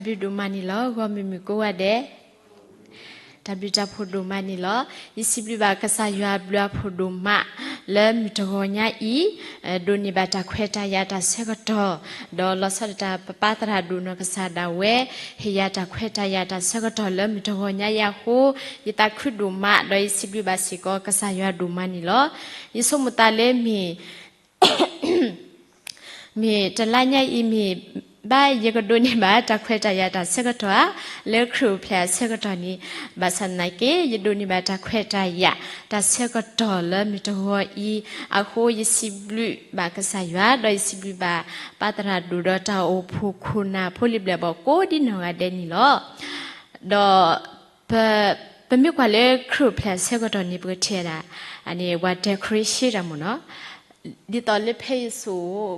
တၢ်ဘျုးဒိၣ်မးန့ၣ်လီၤ. ဂီၢ်မုၢ်မုၢ်ကိးဂၤဒဲး, တၢ်ဘျုးတၢ်ဖှိၣ်ဒိၣ်မးန့ၣ်လီၤ. ယစံးဘျုးဘၣ်ကစၢ်ယွၤဘျုးအဖှိၣ်ဒိၣ်မး လၢမုၢ်တဂီၤညါအံၤ, ဒိးန့ၢ်ဘၣ်တၢ်ခွဲးတၢ်ယာ်တၢ်ဆၢကတီၢ်, ဒီးလီၤဆီဒၣ်တၢ်ပပၢ်သရၣ်ဒိၣ်နီၢ်ကစၢ်ဒၣ်ဝဲ ဟ့ၣ်ယၤတၢ်ခွဲးတၢ်ယာ်တၢ်ဆၢကတီၢ်လၢမုၢ်တဂီၤညါအံၤအဃိ, ယသးခုဒိၣ်မး ဒီးယစံးဘျုးဘၣ်စ့ၢ်ကီးကစၢ်ယွၤဒိၣ်မးန့ၣ်လီၤ. ယဆိကမိၣ်သးလၢမ့ၢ် မ့ၢ်တလါညါအံၤမ့ၢ် ဘၣ်ယကဒိးန့ၢ်ဘၣ်တၢ်ခွဲးတၢ်ယာ်တၢ်ဆၢကတီၢ်ဧါ, လၢခရံာ်အိၣ်ဖျဲၣ်အဆၢကတီၢ်န့ၣ်, ဘၣ်ဆၣ်သနာ်က့ ယဒိးန့ၢ်ဘၣ်တၢ်ခွဲးတၢ်ယာ်တၢ်ဆၢကတီၢ်လၢမုၢ်တဂီၤအံၤအဃိ, ယစံးဘျုးဘၣ်ကစၢ်ယွၤ ဒီးယစံးဘျုးဘၣ်ပၢ်သရၣ်ဒိၣ်ဒီးတၢ်အိၣ်ဖှိၣ်ခိၣ်နၢ်ဖိလံၤဘျဲၣ်ဘီၣ်ကိးဒ်နီၢ်ဂၤဒဲးန့ၣ်လီၤ. ဒီး ပမ့ၢ်ကွၢ်လၢခရံာ်အိၣ်ဖျဲၣ်အဆၢကတီၢ်န့ၣ် ပကထံၣ်ဝဲဒၣ် အန့ၣ် ပှၤ decoration တၢ်မ့ၢ်နီၤ, ဒ်သိးလၢဖဲအံၤဆိ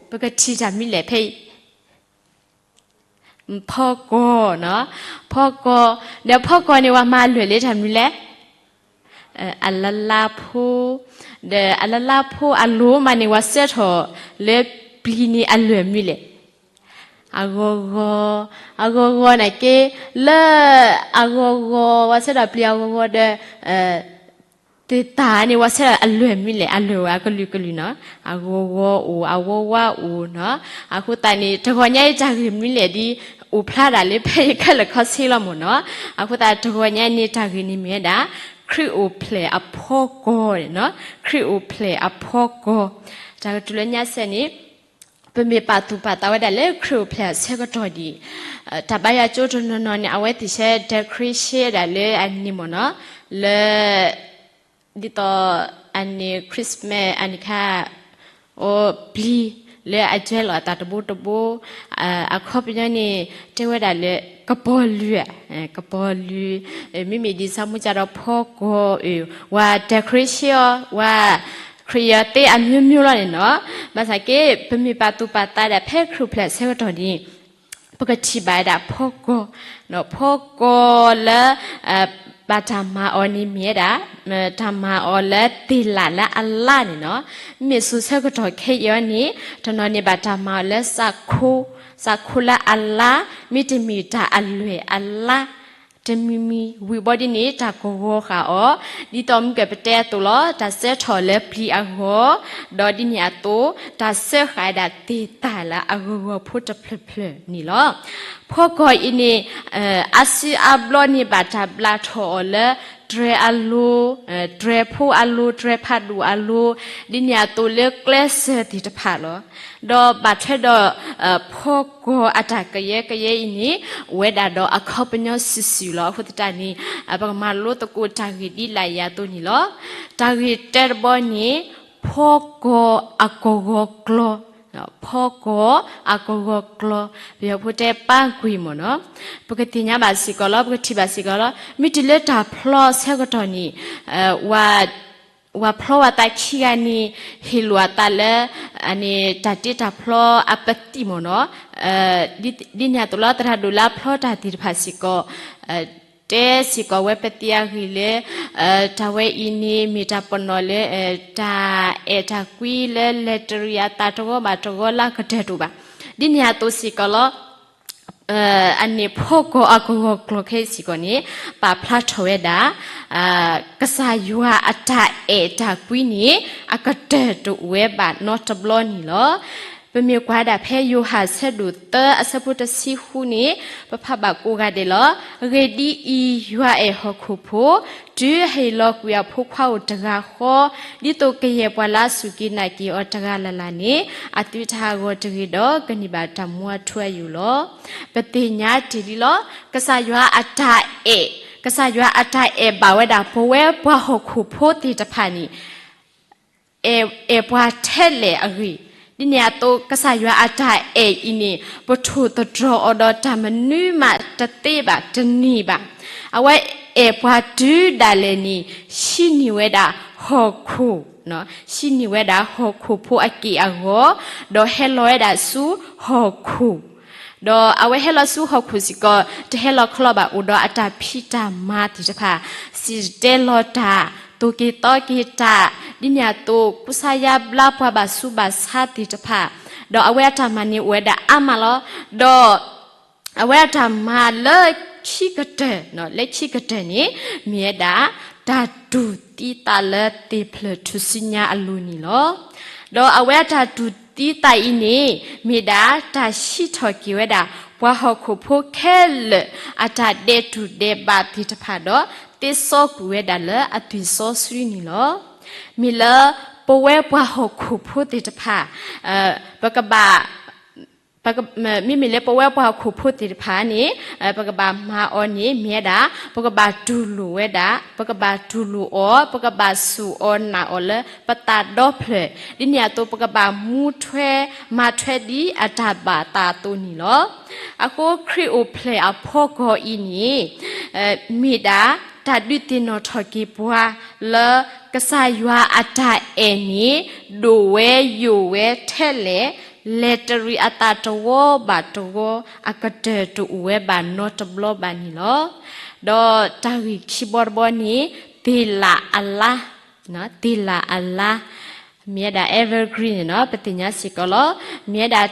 ပကထံၣ်တၢ်မနုၤလဲၣ် ဖဲအံၤ ဖီကီၢ်နီၤ, ဖီကီၢ်, ဒီးဖီကီၢ်န့ၣ် ပှၤမၤအလွဲၢ်လၢတၢ်မနုၤလဲၣ်, အလလါဖိ, ဒီးအလလါဖိအလိၤမးန့ၣ် ပှၤဆှၢထီၣ်လၢပျံၤန့ၣ်အလွဲၢ်မနုၤလဲၣ် အဂီၤဂီၤ, အဂီၤဂီၤန့ၣ်က့, လၢအဂီၤဂီၤ ပှၤဆှၢထီၣ်ပျံၤအဂီၤဂီၤဒီး သ့ၣ်တၢ်န့ၣ် ပှၤဆှၢထီၣ်အလွဲၢ်မနုၤလဲၣ်, အလွဲၢ်ဝဲအကလုာ်ကလုာ်နီၤ, အဂီၤဂီၤအိၣ် အဝီဝါအိၣ်နီၤ, အဃိသတးန့ၣ် တဂီၤညါအံၤတၢ်ဂ့ၢ်မနုၤလဲၣ်ဒ် အိၣ်ဖျါဒၣ်လၢဖဲယခဲလၢာ်ခဲဆ့လီၤမ့ၢ်နီၤ, အဃိသတးတဂီၤညါအံၤန့ၣ် တၢ်ဂ့ၢ်န့ၣ်မ့ၢ်ဝဲဒၣ် ခရံာ်အိၣ်ဖျဲၣ်အဖီကီၢ်နီၤ, ခရံာ်အိၣ်ဖျဲၣ်အဖီကီၢ်, တၢ်ကတိၤလၢညါစဲန့ၣ် ပမ့ၢ်ပာ်သူၣ်ပာ်သးဝဲဒၣ်လၢခရံာ်အိၣ်ဖျဲၣ်အဆၢကတီၢ်ဒံး, တၢ်ဘါယွၤကၠိတနီၤနီၤန့ၣ် အဝဲသ့ၣ်ဆှၢ decoration ဒၣ်လၢအန့ၣ်မ့ၢ်နီၤ, လၢ ဒ်သိး အန့ၣ် Christmas အန့ၣ်ခါ အိၣ်ပျံၤ လၢအစဲလီၤအသးတဘိတဘိ, အခီပညီန့ၣ် တဲဝဲဒၣ်လၢ ကပီၤလုၢ်, ကပီၤလုၢ်, မ့မ့ၢ်ဒ်ဆၣ်မူကၢ်ဒီးဖီကီၢ်, ဝဲ decoration အီၤ ဝဲ ခရံာ်ယီၤသ့အမျိုးမျိုးလီၤန့ၣ်နီၤ, ဘၣ်ဆၣ်က့ ပမ့ၢ်ပာ်သူၣ်ပာ်သးဒၣ်ဖဲခရံာ်အိၣ်ဖျဲၣ်အဆၢကတီၢ်န့ၣ် ပကထံၣ်ဘၣ်ဝဲဒၣ်ဖီကီၢ်, ဖီကီၢ်လၢ ဘၣ်တၢ်မၤအီၤန့ၣ်မ့ၢ်ဝဲဒၣ် တၢ်မၤအီၤလၢသ့ၣ်လၣ်လၢအလါန့ၣ်နီၤ, မ့ၢ်စိၤဆၢကတီၢ်ခဲအံၤအီၤန့ၣ် တနီၤန့ၣ်ဘၣ်တၢ်မၤအီၤလၢ စးခိလၢအလါ, မ့တမ့ၢ်တၢ်အလွဲၢ်အလါ တမံၤမံၤဝံၤဘီဒ်န့ၣ် တၢ်ကဂီၤဃာ်အီၤ, ဒ်သိးမုၢ်ကပတဲအသိးလီၤ, တၢ်ဆှၢထီၣ်လၢပျံၤအဂီၢ်, ဒီးဒ်န့ၣ်အသိး တၢ်ဆှၢဃာ်ဝဲဒၣ်သ့ၣ်တၢ်လၢအဂီၤဂီၤဖိတဖျၢၣ်ဖျၢၣ်န့ၣ်လီၤ. ဖီကီၢ်အံၤန့ၣ် အါစုအါဘျီန့ၣ် ဘၣ်တၢ်ဘျးထီၣ်အီၤလၢ တြဲၤအလိၤ, တြဲၤဖိအလိၤ, တြဲၤဖးဒိၣ်အလိၤ, ဒ်န့ၣ်အသိးလၢကျဲစၢၤသ့ၣ်တဖၣ်လီၤ. ဒီးဘၣ်ထွဲဒီး ဖီကီၢ်အတၢ်ကယဲကယဲအံၤန့ၣ် အိၣ်ဝဲဒၣ်ဒီးအခီပညီစုာ်စုာ်လီၤ. အဃိသတးန့ၣ် ပကမၤလိသကိးတၢ်ဂ့ၢ်ဒ်လာ်အံၤအသိးန့ၣ်လီၤ. တၢ်ဂ့ၢ်တၢတဘီန့ၣ် ဖီကီၢ်အကဂီၤကျီၤ, ဖီကီၢ်အကဂီၤကျီၤ, ပယီၤဖိတဲပၢ်ကွံာ်မ့ၢ်နီၤ, ပကသ့ၣ်ညါဘၣ်စ့ၢ်ကီးလီၤ, ပကထံၣ်ဘၣ်စ့ၢ်ကီးလီၤ. မ့ၢ်တုၤလၢတၢ်ဖျီဆၢကတီၢ်န့ၣ် ဝၤဖျီဝဲသးခံဂၤန့ၣ် ဟ့ၣ်လိာ်အသးလၢ အန့ၣ် တၢ်တ့တၢ်ဖျီအပသံၣ်မ့ၢ်နီၤ, ဒ်န့ၣ်အသိးလီၤ. သရၣ်ဒိၣ်လၢအဖျီတၢ်သ့ၣ်တဖၣ်စ့ၢ်ကီး တဲစ့ၢ်ကီးဝဲပသံၣ်အဂ့ၢ်လၢ တၢ်ဝဲအံၤန့ၣ် မ့ၢ်တၢ်ပနီၣ်လၢ တၢ်အဲၣ်တၢ်ကွံလၢလဲၤတရံးအသးတဂီၤဘၣ်တဂီၤလၢအကတၢၢ်တအိၣ်ဘၣ်. ဒ်န့ၣ်အသိးစ့ၢ်ကီးလီၤ. အန့ၣ်ဖီကီၢ်အကဂီၤကျီၤခဲအံၤစ့ၢ်ကီးန့ၣ် ပာ်ဖျါထီၣ်ဝဲဒၣ် ကစၢ်ယွၤအတၢ်အဲၣ်တၢ်ကွံန့ၣ် အကတၢၢ်တအိၣ်ဝဲဘၣ်နီတဘျီန့ၣ်လီၤ. ပမ့ၢ်ကွၢ်ဒၣ်ဖဲယိၤဟၣ်ဆၢဒိၣ်သၢအဆၢဖိတဆံဃုန့ၣ် ပဖးဘၣ်ကိးဂၤဒဲးလီၤ. အဂ့ၢ်ဒ်အံၤ, ယွၤအဲၣ်ဟီၣ်ခိၣ်ဖိ, တုၤအဟ့ၣ်လီၤကွံာ်အဖိခွါဧိၤတဂၤဃီ, ဒ်သိးကယဲၢ်ပှၤလၢအစူၢ်က့ၤနာ်က့ၤအီၤတဂၤလၢ်လၢ်န့ၣ် အသုတဟးဂီၤတဂ့ၤဒီး ကန့ၢ်ဘၣ်တၢ်မူအထူအယိာ်လီၤ. ပသ့ၣ်ညါတ့ၢ်လံလီၤ. ကစၢ်ယွၤအတၢ်အဲၣ်, ကစၢ်ယွၤအတၢ်အဲၣ်ဘၣ်ဝဲဒၣ်ပဝဲပှၤဟီၣ်ခိၣ်ဖိသ့ၣ်တဖၣ်န့ၣ် အဲၣ်ပှၤထဲလဲၣ်အဂ့ၢ်, ဒ်န့ၣ်အသိး ကစၢ်ယွၤအတၢ်အဲၣ်အံၤန့ၣ် ပထိၣ်သတြီၤအီၤဒီးတၢ်မနုၤမးတသ့ဘၣ်တန့ၢ်ဘၣ်. အဝဲအဲၣ်ပှၤတုၤဒၣ်လဲာ်န့ၣ် ဟံးန့ၢ်ဝဲဒၣ်ဟီၣ်ခိၣ်, ဟံးန့ၢ်ဝဲဒၣ်ဟီၣ်ခိၣ်ဖိအက့ၢ်အဂီၤ, ဒီးဟဲလီၤဝဲဒၣ်ဆူဟီၣ်ခိၣ် ဒီးအဝဲဟဲလီၤဆူဟီၣ်ခိၣ်စ့ၢ်ကီး တဟဲလီၤခီလီၤဘၣ် အိၣ်ဒီးအတၢ်ဖံးတၢ်မၤသ့ၣ်တဖၣ်, စံၣ်တဲၤတဲလီၤတၢ်, သိၣ်က့ၤသီက့ၤတၢ်, ဒ်န့ၣ်အသိး ကူစါယါဘျါပှၤဘၣ်ဆူးဘၣ်ဆါသ့ၣ်တဖၣ်, ဒီးအဝဲအတၢ်မၤန့ၣ်အိၣ်ဝဲဒၣ်အါမးလီၤ. ဒီး အဝဲအတၢ်မၤလၢခံကတၢၢ်, လၢခံကတၢၢ်န့ၣ် မ့ၢ်ဝဲဒၣ် တၢ်တူၢ်သံသးလၢသ့ၣ်ဖျၢၣ်ထူၣ်စုညါအလိၤန့ၣ်လီၤ. ဒီးအဝဲအတၢ်တူၢ်သံသးအံၤန့ၣ် မ့ၢ်ဒၣ်တၢ်ဟံးထီၣ်က့ၤဝဲဒၣ် ပှၤဟီၣ်ခိၣ်ဖိခဲလၢာ် အတၢ်ဒဲးတူၢ်ဒဲးဘးသ့ၣ်တဖၣ်ဒီး သ့စီကွံာ်ဝဲဒၣ်လၢအသွံၣ်စီဆှံန့ၣ်လီၤ. မ့ၢ်လၢပဝဲပှၤဟီၣ်ခိၣ်ဖိသ့ၣ်တဖၣ် ပကဘၣ် မ့မ့ၢ်လၢပဝဲပှၤဟီၣ်ခိၣ်ဖိသ့ၣ်တဖၣ်န့ၣ် ပကဘၣ်မၤအီၤန့ၣ် မ့ၢ်ဝဲဒၣ် ပကဘၣ်တူၢ်လိာ်ဝဲဒၣ်, ပကဘၣ်တူၢ်လိာ်အီၤ, ပကဘၣ်စူၢ်အီၤနာ်အီၤလၢပသးဒီဖျၢၣ်, ဒ်န့ၣ်အသိး ပကဘၣ်မူထွဲမၤထွဲဒ်အတၢ်ဘၣ်သးအသိးန့ၣ်လီၤ. အဃိခရံာ်အိၣ်ဖျဲၣ်အဖီကီၢ်အံၤန့ၣ် မ့ၢ်ဒၣ် တၢ်ဒုးသ့ၣ်နီၣ်ထီၣ်က့ၤပှၤလၢ ကစၢ်ယွၤအတၢ်အဲၣ်န့ၣ် ဒိၣ်ဝဲယိာ်ဝဲထဲလဲၣ်, လဲၤတရံးအသးတဝီဘၣ်တဝီ အကတၢၢ်တအိၣ်ဝဲဘၣ်နီတဘျီဘၣ်န့ၣ်လီၤ. ဒီးတၢ်ဂ့ၢ်ခံဘီတဘီန့ၣ် သ့ၣ်လၣ်အလါ, သ့ၣ်လၣ်အလါ မ့ၢ်ဝဲဒၣ် evergreen န့ၣ်နီၤ ပသ့ၣ်ညါစ့ၢ်ကီးလီၤ. မ့ၢ်ဝဲဒၣ်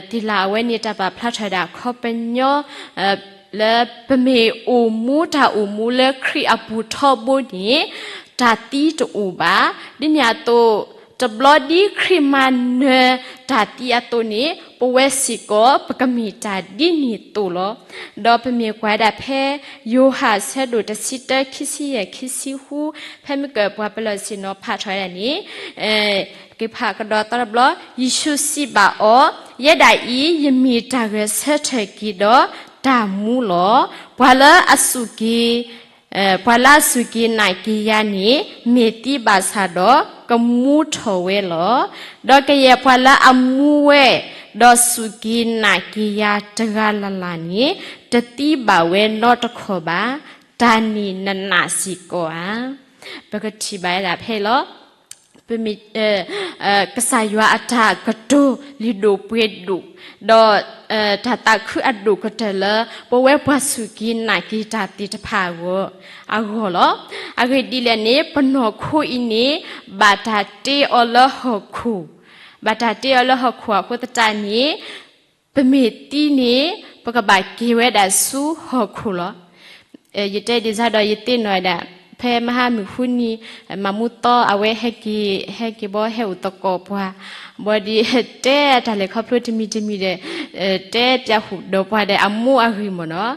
သ့ၣ်လၣ်အဝဲန့ၣ် တၢ်ပာ်ဖျါထီၣ်ဝဲဒၣ်အခီပညီ လၢပမ့ၢ်အိၣ်မူတၢ်အိၣ်မူလၢခရံာ်အပူၤထီဘိန့ၣ် တၢ်သံတအိၣ်ဘၣ်. ဒ်န့ၣ်အသိး တဘျီဒ်ခရံာ်မၤနၢၤတၢ်သံအသိးန့ၣ် ပဝဲစ့ၢ်ကီးပကမ့ၢ်တၢ်ဒ်န့ၣ်သိးလီၤ. ဒီးပမ့ၢ်ကွၢ်ဝဲဒၣ်ဖဲ ယိၤဟၣ်ဆၢဒိၣ်တဆံတၢ ခံဆံယဲၢ် ခံဆံဃု ဖဲမုၢ်ကၢၢ်ပှၤပလီၢ်ဆ့ၣ်နီၤဖးထီၣ်ဝဲဒၣ်န့ၣ် ကဖးကဒီးသီတဘျီ, ယ့ၣ်ၡူးစံးဘၣ်အီၤ, ယဲဒၣ်အံၤ ယမ့ၢ်တၢ်ဂဲၤဆၢထၢၣ်က့ၤဒီးတၢ်မူလီၤ. ပှၤလၢအစူၢ်က့ၤ ပှၤလၢအစူၢ်က့ၤနာ်က့ၤယၤန့ၣ် မ့ၢ်သံဘၣ်ဆၣ်ဒီး ကမူထီၣ်ဝဲလီၤ. ဒီးကယဲၢ်ပှၤလၢအမူဝဲ ဒီးစူၢ်က့ၤနာ်က့ၤယၤတဂၤလၢ်လၢ်န့ၣ် တသံဘၣ်ဝဲနီတခီၣ်ဘၣ်. တၢ်န့ၣ်နနာ်စ့ၢ်ကီးဧါ. ပကထံၣ်ဘၣ်ဝဲဒၣ်ဖဲအံၤလီၤ. ပမ့ၢ် ကစၢ်ယွၤအတၢ်ကတိၤလံာ်ဒိၣ်ပှ့ၤဒိၣ်, ဒီး တၢ်သးခုအဒိၣ်ကတၢၢ်လၢ ပဝဲပှၤစူၢ်က့ၤနာ်က့ၤတၢ်သ့ၣ်တဖၣ်အဂီၢ်, အဂီၢ်လီၤ. အဂ့ၢ်ဒ်လဲၣ်န့ၣ် ပနီၢ်ခိအံၤန့ၣ် ဘၣ်တၢ်တ့အီၤလၢဟီၣ်ခိၣ်, ဘၣ်တၢ်တ့အီၤလၢဟီၣ်ခိၣ်အဃိသတးန့ၣ် ပမ့ၢ်သံန့ၣ် ပကဘၣ်က့ၤဝဲဒၣ်ဆူဟီၣ်ခိၣ်လီၤ. ယတဲဒ်န့ၣ်ဒီးယသ့ၣ်နီၣ်ဝဲဒၣ် ဖဲမဟါမုၢ်ဃုနံၤ မၤမူသီအဝဲဟဲက့ၤ ဟဲက့ၤဘီဟဲအိၣ်သကိးပှၤ, ဘၣ်ဒီး တဲတၢ်လဲၤခီဖျိတမံၤတမံၤဒီး တဲပျးဟူးဒီးပှၤဒီးအမိၢ်အဂ့ၢ်မ့ၢ်နီၤ,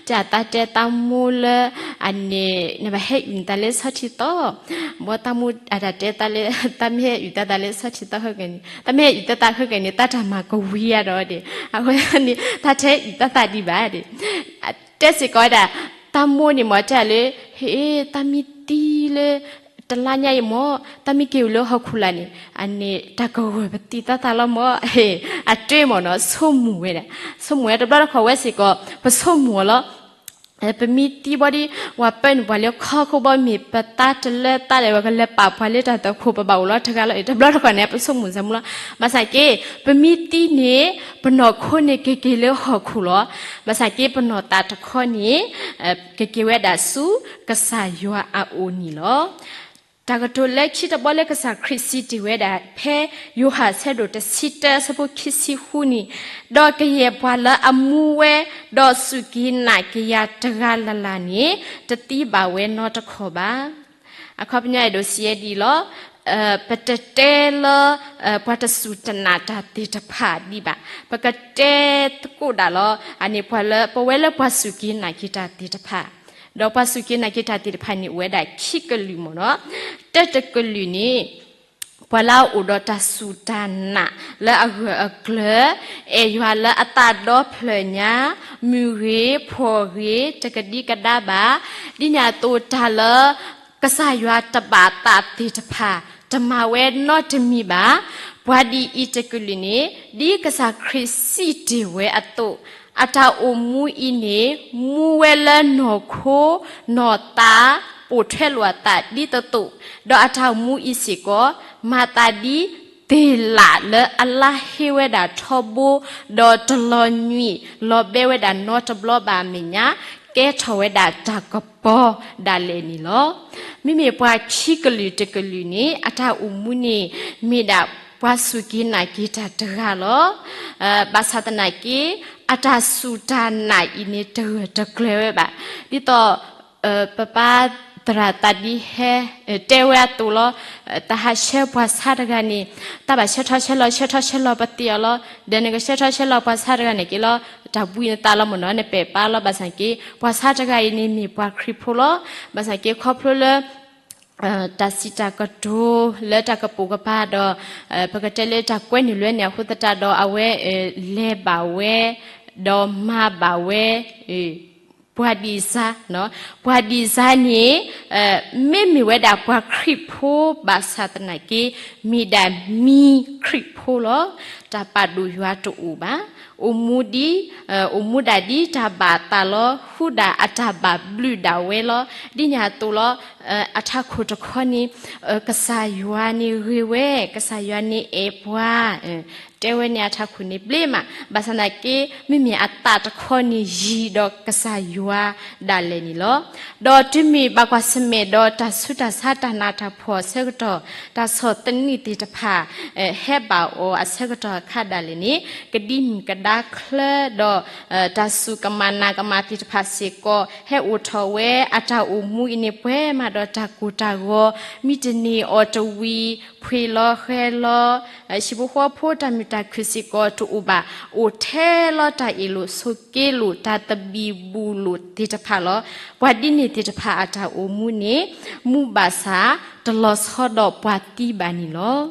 တၢ်သးတဲသးမိၢ်လၢ အန့ၣ် နဘၣ်ဟဲအုၣ်နသးလၢဆီထံသီ, ဘီသးမိၢ်အတၢ်တဲသးလၢ သးမ့ၢ်ဟဲအုၣ်သးသးလၢဆီထံသီဃၢက့ၤန့ၣ် သးမ့ၢ်ဟဲအုၣ်သးသးဃၢက့ၤန့ၣ် သးတၢ်မၤကဝံၤယါဒီးဒၣ် အဃိန့ၣ် သးတဟဲအုၣ်သးသးဒံးဘၣ်ဒၣ် တဲစ့ၢ်ကီးဝဲဒၣ် သးမိၢ်န့ၣ်မ့ၢ်တဲလၢ ဟ့ သးမ့ၢ်သံလၢ တလါညါအံၤမ့ၢ် သးမ့ၢ်က့ၤအိၣ်လၢဟီၣ်ခိၣ်လာ်န့ၣ် အန့ၣ် တၢ်ကဂၢၢ်ပသံသးသးလီၤမ့ၢ် အတ့မ့ၢ်နီၤ ဆိကမိၣ်ဝဲဒၣ် ဆိကမိၣ်ဝဲတဘျီတခီၣ်ဝဲစ့ၢ်ကီး ပဆိကမိၣ်အီၤလီၤ ပမ့ၢ်သံဘီဒီး ပှၤပၢနုာ်ပှၤလၢခီခိၣ်ဘီမ့ၢ်ပသးတလၢသးဒီး ပကလဲၤပာ်ပှၤလၢတၢ်သွၣ်ခိၣ် ပဘၣ်အိၣ်လီၤတဂၤလီၤအံၤ တဘျီတခီၣ်န့ၣ် ပဆိကမိၣ်စ့ၢ်မ့ၢ်လီၤ. ဘၣ်ဆၣ်က့ ပမ့ၢ်သံန့ၣ် ပနီၢ်ခိန့ၣ်ကက့ၤလၢဟီၣ်ခိၣ်လီၤ. ဘၣ်ဆၣ်က့ ပနီၢ်သးတခီန့ၣ် ကက့ၤဝဲဒၣ်ဆူကစၢ်ယွၤအအိၣ်န့ၣ်လီၤ. တၢ်ကတိၤလၢခံတဘီလၢကစၢ်ခရံာ်စံးတ့ၢ်ဝဲဒၣ် ဖဲယိၤဟၣ်ဆၢဒိၣ်တဆံတၢ အဆၢဖိခံဆံဃုန့ၣ်, ဒီးကယဲၢ်ပှၤလၢအမူဝဲ ဒီးစူၢ်က့ၤနာ်က့ၤယၤတဂၤလၢ်လၢ်န့ၣ် တသံဘၣ်ဝဲနီတခီၣ်ဘၣ်. အခီပညီအဲၣ်ဒိးစံးဝဲဒ်အံၤလီၤ. ပတတဲလၢ ပှၤတစူၢ်တနာ်တၢ်သ့ၣ်တဖၣ်ဒံးဘၣ်. ပကတဲသကိးဒၣ်လီၤ. အန့ၣ်ပှၤလၢ ပဝဲလၢပှၤစူၢ်က့ၤနာ်က့ၤတၢ်သ့ၣ်တဖၣ် ဒီးပှၤစူၢ်က့ၤနာ်က့ၤတၢ်သ့ၣ်တဖၣ်န့ၣ် အိၣ်ဝဲဒၣ်ခံကလုာ်မ့ၢ်နီၤ. တၢတကလုာ်န့ၣ် ပှၤလၢအအိၣ်ဒီးတၢ်စူၢ်တၢ်နာ်လၢအဂၢၢ်အကျၢၤ, အဲၣ်ယွၤလၢအသးဒီဖျၢၣ်ညါ, မုၢ်ဂ့ၤ, ဖှီၣ်ဂ့ၤ, တကဒံကဒါဘၣ်, ဒ်န့ၣ်အသိးတၢ်လၢ ကစၢ်ယွၤတဘၣ်သးသ့ၣ်တဖၣ် တမၤဝဲနီတမံၤဘၣ်. ပှၤဒ်အံၤတကလုာ်န့ၣ် ဒ်ကစၢ်ခရံာ်စံးတ့ၢ်ဝဲအသိး, အတၢ်အိၣ်မူအံၤန့ၣ် မူဝဲလၢနီၢ်ခိ, နီၢ်သး, ပိာ်ထွဲလိာ်အသးဒ်သိးသိး, ဒီးအတၢ်အိၣ်မူအံၤစ့ၢ်ကီး မၤသးဒ်သ့ၣ်လၣ်လၢအလါဟ့ဝဲဒၣ်ထီဘိ, ဒီးတလီၤညွံးလီၤဘဲဝဲဒၣ်နီတဘျီဘၣ်အမဲာ်ညါ, ကဲထီၣ်ဝဲဒၣ်တၢ်ကပီၤဒၣ်လဲာ်န့ၣ်လီၤ. မ့မ့ၢ်ပှၤခံကလုာ်တကလုာ်န့ၣ် အတၢ်အိၣ်မူန့ၣ် မ့ၢ်ဒၣ် ပှၤစူၢ်က့ၤနာ်က့ၤတၢ်တဂၤလီၤ. ဘၣ်ဆၣ်သနာ်က့ အတၢ်စူၢ်တၢ်နာ်အံၤန့ၣ် တဂၢၢ်တကျၢၤဝဲဘၣ်. ဒ်သိး ပပၢ်သရၣ်သးဒံဟဲ တဲဝဲအသိးလီၤ. တၢ်ဟးဆှၢပှၤဆါတဂၤန့ၣ် တၢ်ဘၣ်ဆှၢထီၣ်ဆှၢလီၤ ဆှၢထီၣ်ဆှၢလီၤပသ့ၣ်အီၤလီၤ. ဒီးနကဆှၢထီၣ်ဆှၢလီၤပှၤဆါတဂၤန့ၣ်က့ၤလီၤ တၢ်ဘှံးနသးလီၤမ့ၢ်နီၤ နပဲာ်ပာ်လီၤ. ဘၣ်ဆၣ်က့ ပှၤဆါတဂၤအံၤန့ၣ်မ့ၢ်ပှၤခရံာ်ဖိလီၤ. ဘၣ်ဆၣ်က့ ခီဖျိလၢ တၢ်စံးတၢ်ကတိၤလၢတၢ်ကပိာ်ကပၤဒီး ပကတဲလၢတၢ်ကွဲနုာ်လွဲန့ၣ်အဃိသတးဒီး အဝဲ လဲၤဘၣ်ဝဲ ဒီးမၤဘၣ်ဝဲ ပှၤဒံၣ်စါ, ပှၤဒံၣ်စါန့ၣ် မ့မ့ၢ်ဝဲဒၣ်ပှၤခရံာ်ဖိဘၣ်ဆၣ်သနာ်က့ မ့ၢ်ဒၣ်မံခရံာ်ဖိလီၤ. တၢ်ပာ်ဒိၣ်ယွၤတအိၣ်ဘၣ်. အိၣ်မူဒ် အိၣ်မူဒၣ်ဒ်တၢ်ဘၣ်အသးလီၤ. ဃုဒၣ်အတၢ်ဘၣ်ဘျုးဒၣ်ဝဲလီၤ. ဒ်န့ၣ်အသိးလီၤ. အထးခိၣ်တခီန့ၣ် ကစၢ်ယွၤန့ၣ်ဂ့ၤဝဲ, ကစၢ်ယွၤန့ၣ်အဲၣ်ပှၤ တဲဝဲန့ၣ်အထးခိၣ်န့ၣ်ဘျ့မး. ဘၣ်ဆၣ်သနာ်က့ မ့မ့ၢ်အသးတခီန့ၣ်ယံၤဒီးကစၢ်ယွၤဒၣ်လဲာ်န့ၣ်လီၤ. ဒီးတုၤမ့ၢ်ဘၣ်ကွၢ်ဆၢၣ်မဲာ်ဒီးတၢ်ဆူးတၢ်ဆါ တၢ်နးတၢ်ဖှီၣ်အဆၢကတီၢ် တၢ်ဆီၣ်သနံးသ့ၣ်တဖၣ် ဟဲဘၣ်အီၤအဆၢကတီၢ်အခါဒၣ်လဲာ်န့ၣ် ကဒံမုၢ်ကဒါချၢဒီး တၢ်စူၢ်ကမၣ်နာ်ကမၣ်သ့ၣ်တဖၣ်စ့ၢ်ကီး ဟဲအိၣ်ထီၣ်ဝဲ. အတၢ်အိၣ်မူအံၤန့ၣ်ပှဲၤမးဒီးတၢ်ကိၢ်တၢ်ဂီၤ, မံတန့ၢ်အီၣ်တဝံၤ, ဖှ့ၣ်လီၤဃဲၤလီၤ, ဟံၣ်ဖိဃီဖိတၢ်မုာ်တၢ်ခုၣ်စ့ၢ်ကီးတအိၣ်ဘၣ်, အိၣ်ထဲလီၤတၢ်အ့ၣ်လိာ်ဆိးက့လိာ် တၢ်သဘံၣ်ဘုၣ်လိာ်သ့ၣ်တဖၣ်လီၤ. ပှၤဒ်န့ၣ်သ့ၣ်တဖၣ်အတၢ်အိၣ်မူန့ၣ် မူဘၣ်ဆၣ် တလီၤဆီဒီးပှၤသံဘၣ်န့ၣ်လီၤ.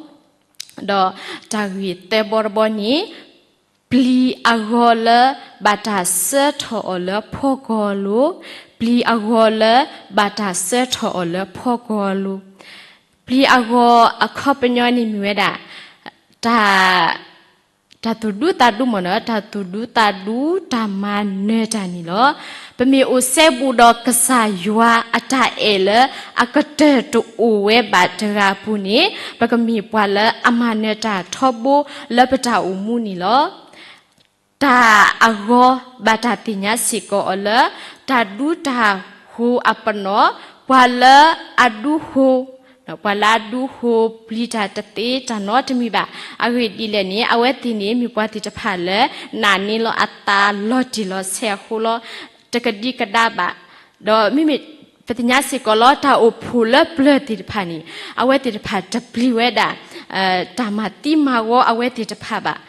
ဒီးတၢ်ဂ့ၢ်သၢဘီတဘီန့ၣ် ပျံၤအဂီၤလၢဘၣ်တၢ်စၢထီၣ်အီၤလၢဖီကီၢ်လိၤ, ပျံၤအဂီၤလၢဘၣ်တၢ်စၢထီၣ်အီၤလၢဖီကီၢ်လိၤ. ပျံၤအဂီၤအခီပညီန့ၣ်မ့ၢ်ဝဲဒၣ် တၢ် တၢ်သူၣ်ဒူသးဒူမ့ၢ်နီၤ, တၢ်သူၣ်ဒူသးဒူ တၢ်မၤနၢၤတၢ်န့ၣ်လီၤ. ပမ့ၢ်အိၣ်စဲဘူးဒီးကစၢ်ယွၤအတၢ်အဲၣ်လၢအကတၢၢ်တအိၣ်ဝဲဘၣ်တဂၤအပူၤန့ၣ် ပကမ့ၢ်ပှၤလၢအမၤနၢၤတၢ်ထီဘိလၢပတၢ်အိၣ်မူန့ၣ်လီၤ. တၢ်အဂီၤဘၣ်တၢ်သ့ၣ်ညါစ့ၢ်ကီးအီၤလၢ တၢ်ဒူတၢ်ဃိၤအပနီၣ်, ပှၤလၢအဒူဃိၤ, ပှၤလၢအဒူဃိၤပျံၤတၢ်တသ့တၢ်နီတမံၤဘၣ်. အဂ့ၢ်ဒ်လဲၣ်န့ၣ် အဝဲသ့ၣ်န့ၣ် မ့ၢ်ပှၤသ့ၣ်တဖၣ်လၢ နာ်န့ၢ်လီၤအသးလီၤတံၢ်လီၤဆဲးအဃိလီၤ. တကဒံကဒါဘၣ်. ဒီးမ့မ့ၢ် ပသ့ၣ်ညါစ့ၢ်ကီးလီၤ တၢ်အိၣ်ဖှိၣ်လၢပျၢၤသ့ၣ်တဖၣ်န့ၣ် အဝဲသ့ၣ်တဖၣ်တပျံၤဝဲဒၣ် တၢ်မၤသံမၤဂီၤအဝဲသ့ၣ်တဖၣ်ဘၣ်.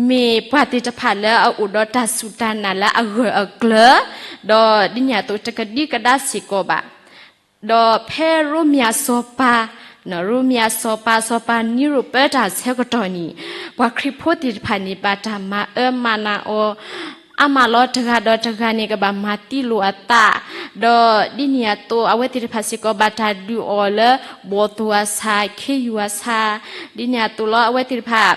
မ့ၢ်ပှၤသ့ၣ်တဖၣ်လၢအအိၣ်ဒီးတၢ်စူၢ်တၢ်နာ်လၢအဂၢၢ်အကျၢၤ, ဒီးဒ်န့ၣ်အသိးတကဒံကဒါစ့ၢ်ကီးဘၣ်. ဒီးဖဲရိမ့ၤအစီၤပၤ, ရိမ့ၤအစီၤပၤ စီၤပၤနံရိၣ်ပၢတၢ်ဆၢကတီၢ်န့ၣ် ပှၤခရံာ်ဖိသ့ၣ်တဖၣ်န့ၣ် ဘၣ်တၢ်မၤအၢမၤနးအီၤ အါမးလီၤ. တဂၤဒီးတဂၤန့ၣ် ကဘၣ်မၤသံလိာ်အသး, ဒီးဒ်န့ၣ်အသိး အဝဲသ့ၣ်တဖၣ်စ့ၢ်ကီး ဘၣ်တၢ်ဒုးအီၤလၢ ဘီၣ်သိၣ်အဆၣ် ခ့ယုၢ်အဆၣ်, ဒ်န့ၣ်အသိးလီၤ အဝဲသ့ၣ်တဖၣ်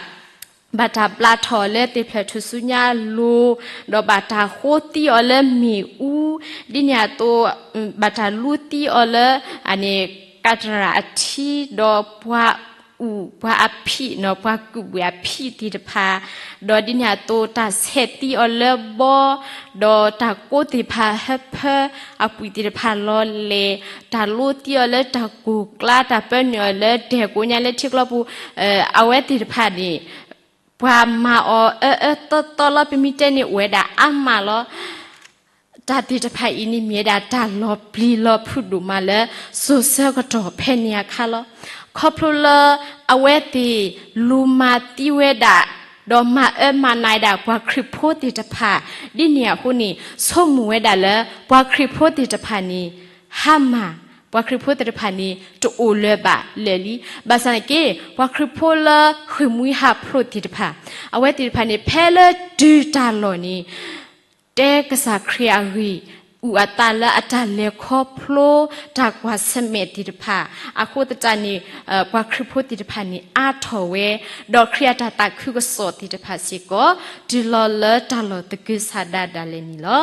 ဘၣ်တၢ်ဘျးထီၣ်လၢသ့ၣ်ဖျၢၣ်ထူၣ်စုညါလိၤ, ဒီးဘၣ်တၢ်ဃိသံအီၤလၢမ့ၣ်အူ, ဒ်န့ၣ်အသိး ဘၣ်တၢ်လူသံအီၤလၢ အန့ၣ် ကးတရၣ်အထံ, ဒီးပှၤအူၣ် ပှၤအဖံးနီၤ ပှၤကုးဘှံးအဖံးသ့ၣ်တဖၣ်, ဒီးဒ်န့ၣ်အသိး တၢ်ဆဲးသံအီၤလၢဘီ, ဒီးတၢ်ကိးသ့ၣ်တဖၣ်ဟၢဖၢ အပှံာ်သ့ၣ်တဖၣ်လီၤလဲၣ်, တၢ်လိသံအီၤလၢတၢ်ကိၢ်ကျါ တၢ်ပၢနုာ်အီၤလၢဒဲၣ်ကိးညါလၢထံကျိပူၤ, အဝဲသ့ၣ်တဖၣ်န့ၣ် ပှၤမၤအီၤအၢအၢသီသီလီၤ ပမ့ၢ်တဲန့ၣ် အိၣ်ဝဲဒၣ်အါမးလီၤ. တၢ်သ့ၣ်တဖၣ်အံၤန့ၣ်မ့ၢ်ဝဲဒၣ်တၢ်လီၤပျံၤလီၤဖုးဒိၣ်မးလၢ စိၤဆၢကတီၢ်ဖဲန့ၣ်အခါလီၤ. ခီဖျိလၢအဝဲသ့ၣ်လူၤမၤသံဝဲဒၣ် ဒီးမၤအၢမၤနးဝဲဒၣ်ပှၤခရံာ်ဖိသ့ၣ်တဖၣ် ဒ်န့ၣ်အဃိန့ၣ် ဆိကမိၣ်ဝဲဒၣ်လၢ ပှၤခရံာ်ဖိသ့ၣ်တဖၣ်န့ၣ် ဟါမၢ် ပှၤခရံာ်ဖိသ့ၣ်တဖၣ်န့ၣ် တအိၣ်လၢၤဘၣ်လၢာ်လံ. ဘၣ်ဆၣ်န့ၣ်က့ ပှၤခရံာ်ဖိလၢဃ့ၢ်မှံဟးဖျိးသ့ၣ်တဖၣ် အဝဲသ့ၣ်တဖၣ်န့ၣ် ဖဲလၢတုၤတၢ်လီၢ်န့ၣ် တဲကစၢ်ခရံာ်အဂ့ၢ် အုၣ်အသးလၢအတၢ်လဲၤခီဖျိ တၢ်ကွၢ်ဆၢၣ်မဲာ်သ့ၣ်တဖၣ် အဃိသတးန့ၣ် ပှၤခရံာ်ဖိသ့ၣ်တဖၣ်န့ၣ် အါထီၣ်ဝဲ, ဒီးခရံာ်အတၢ်သးခုကစီၣ်သ့ၣ်တဖၣ်စ့ၢ်ကီး တုၤလီၤလၢတၢ်လီၢ်သကုၤဆးဒးဒၣ်လဲာ်န့ၣ်လီၤ.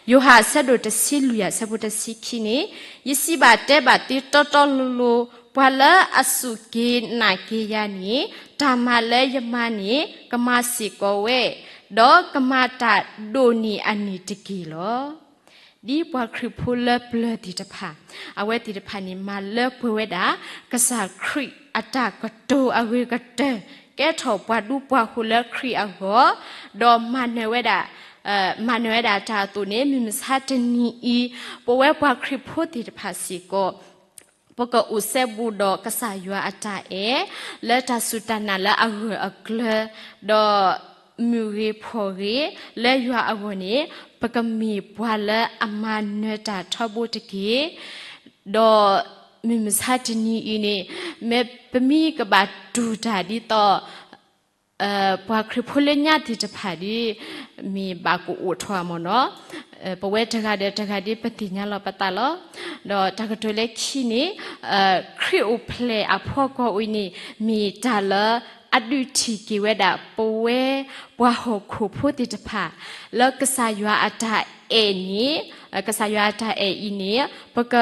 ယိၤဟၣ်အဆၢဒိၣ်တဆံလွံၢ်အဆၢဖိတဆံခံန့ၣ်, ယစံးဘၣ်တဲဘၣ်သုတီတီလိၤလိၤ, ပှၤလၢအစူၢ်က့ၤနာ်က့ၤယၤန့ၣ် တၢ်မၤလၢယမၤန့ၣ် ကမၤစ့ၢ်ကီးဝဲ, ဒီးကမၤတၢ်ဒိၣ်န့ၢ်အန့ၣ်တက့ၢ်လီၤ. ဒ်ပှၤခရံာ်ဖိလၢပျၢၤသ့ၣ်တဖၣ် အဝဲသ့ၣ်တဖၣ်န့ၣ် မၤလၢပှဲၤဝဲဒၣ် ကစၢ်ခရံာ်အတၢ်ကတိၤအဂ့ၤကတၢၢ် ကဲထီၣ်ပှၤဒူပှၤဃိၤလၢခရံာ်အဂီၢ်, ဒီးမၤနၢၤဝဲဒၣ်, မၤနၢၤဝဲဒၣ်တၢ်အသိးန့ၣ် မုၢ်မဆါတနံၤအံၤ ပဝဲပှၤခရံာ်ဖိသ့ၣ်တဖၣ်စ့ၢ်ကီး ပကအိၣ်စဲဘူးဒီးကစၢ်ယွၤအတၢ်အဲၣ် လၢတၢ်စူၢ်တၢ်နာ်လၢအဂၢၢ်အကျၢၤ, ဒီးမုၢ်ဂ့ၤဖှီၣ်ဂ့ၤ လၢယွၤအဂီၢ်န့ၣ် ပကမ့ၢ်ပှၤလၢအမၤနၢၤတၢ်ထီဘိတက့ၢ်. ဒီးမုၢ်မဆါတနံၤအံၤန့ၣ် မ့ၢ်ပမ့ၢ်ကဘၣ်တူၢ်တၢ်ဒ်သိး ပှၤခရံာ်ဖိလၢညါသ့ၣ်တဖၣ်ဒီး မ့ၢ်ဘၣ်ကအိၣ်ထီၣ်မ့ၢ်နီၤ, ပဝဲတဂၤဒီးတဂၤဒီး ပသ့ၣ်ညါလီၤပသးလီၤ. ဒီးတၢ်ကတိၤလၢခံန့ၣ် ခရံာ်အိၣ်ဖျဲၣ်အဖီခိၣ်အံၤန့ၣ် မ့ၢ်တၢ်လၢအဒုးထံၣ်က့ၤဝဲဒၣ် ပဝဲပှၤဟီၣ်ခိၣ်ဖိသ့ၣ်တဖၣ် လၢကစၢ်ယွၤအတၢ်အဲၣ်န့ၣ်, ကစၢ်ယွၤအတၢ်အဲၣ်အံၤန့ၣ် ပက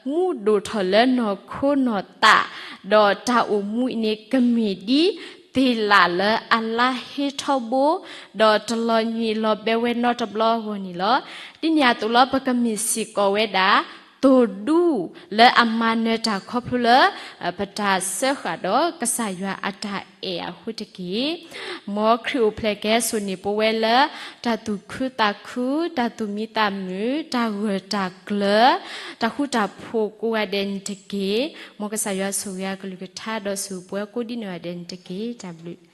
မူဒိၣ်ထီၣ်လၢနီၢ်ခိနီၢ်သး, ဒီးတၢ်အိၣ်မူအံၤန့ၣ် ကမ့ၢ်ဒ်သ့ၣ်လၣ်လၢအလါဟ့ထီဘိ ဒီးတလီၤညံးလီၤဘဲဝဲနီတဘျီအဂီၢ်န့ၣ်လီၤ. ဒ်န့ၣ်အသိးလီၤ ပကမ့ၢ်စ့ၢ်ကီးဝဲဒၣ် သိၣ်ဒူလၢအမၤနၢၤတၢ်ခီဖျိလၢ ပတၢ်စၢဃာ်ဒီးကစၢ်ယွၤအတၢ်အဲၣ်အဃိတက့ၢ်. မ်ခရံာ်အိၣ်ဖျဲၣ်ကဟဲစိာ်န့ၢ်ပဝဲလၢ တၢ်သူၣ်ခုသးခု, တၢ်သူၣ်မံသးမုာ်, တၢ်ဂၢၢ်တၢ်ကျၢၤ, တၢ်ဃူတၢ်ဖိးကိးဂၤဒဲးန့ၣ်တက့ၢ်. မ်ကစၢ်ယွၤဆိၣ်ဂ့ၤအကလုၢ်ကထါဒီးဆိၣ်ပှဲၤကိးဒ်န့ၣ်ဂၤဒဲးန့ၣ်တက့ၢ်. တၢ်ဘျုး